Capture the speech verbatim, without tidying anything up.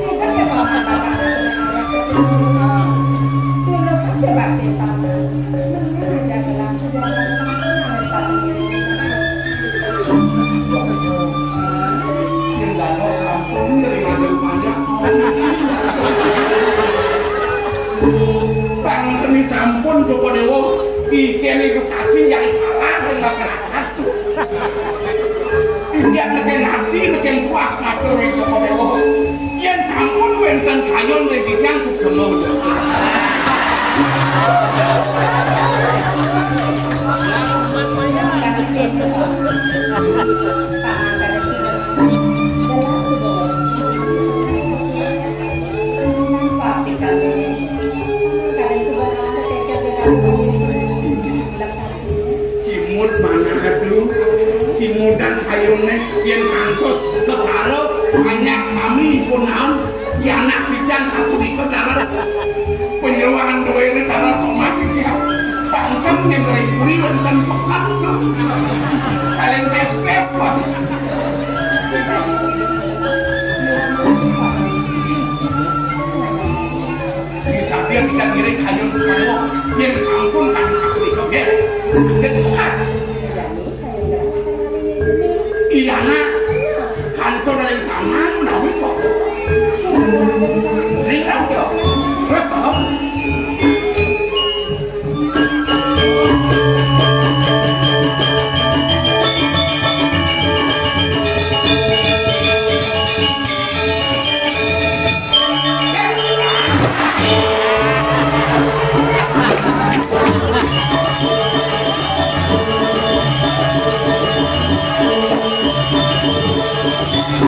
Sida ya, Bapak-bapak. Tulus aja bakti, Pak. Menang aja gelang sudah. Yang dados sampun nyeri ngadeg banyak. Bang seni sampun Joko Dewa, icen edukasi yang salah ring masyarakat tuh. Titiang nekeng ati, nekeng tuah ngatur ring Joko Dewa. Yen sampun wenten kayun ring titiang suksema. Kimud manah tu, kimudan kayune yen kantos kekara banyak sami pun naon, pianak titiang sapunika taler penyuluhan duene taler somah titiang. Pangken yen ring puri wenten peken tu. Saling pes-pes, Pak. Misadia titiang ngiring kayun Joko Dewa. Yen sampun kadi sapunika, nggih. Mangkin bekas. Iyana, kantor ring taman menawi kok. Ring kantor. Terus, Pak.